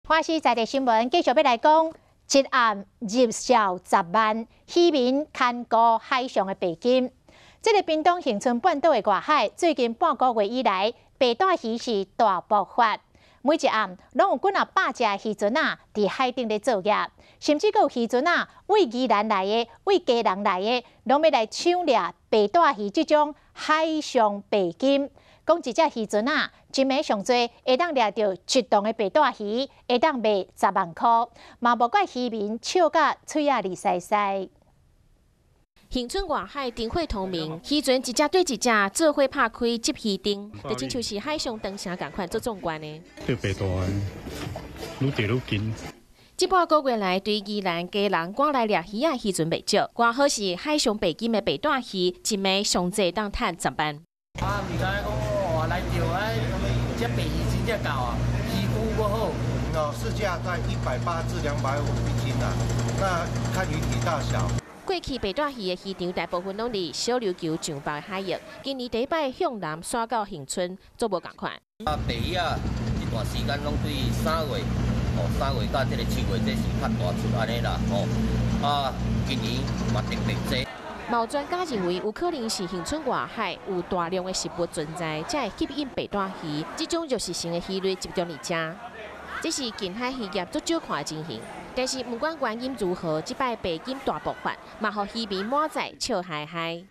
華視在地新聞繼續欲來講，一暗入數十萬，漁民牽顧海上的白金。這个屏東恆春半島的外海，最近半個月以來，白帶魚是大爆發。每一暗攏有幾若百隻漁船仔佇海頂咧作業，甚至閣有漁船仔對宜蘭來的、對基隆來的，攏欲來搶掠白帶魚這種海上白金。講一隻漁船仔，一暝上濟會當掠著一噸的白帶魚，會當賣10萬箍，嘛無怪漁民笑甲喙仔離塞塞。恆春外海燈火通明，漁船一隻對一隻做伙拍開接魚燈，就親像是海上長城仝款足壯觀的。釣白帶，愈釣愈緊。這半個月來，對宜蘭、基隆趕來掠魚仔漁船袂少，剛好是海上白金的白帶魚，一暝上濟當趁十萬。啊，毋知講哦，來釣啊，這白魚真正夠啊，魚骨閣好。哦，市價在180至250一斤啦，那看魚體大小。過去白帶魚的漁場大部分攏佇小琉球上北海域，今年第一擺向南徙到恆春，足無仝款。啊，白魚仔這段時間攏對3月，哦，3月到這个7月，這是較大出按呢啦，吼。啊，今年嘛特別濟。嘛有專家認為，有可能是恆春外海有大量的食物存在，才會吸引白帶魚。這種肉食性的魚類集中佇遮，這是近海漁業足少看的情形。但是，毋管原因如何，這擺白金大爆發，嘛予漁民滿載笑嗨嗨。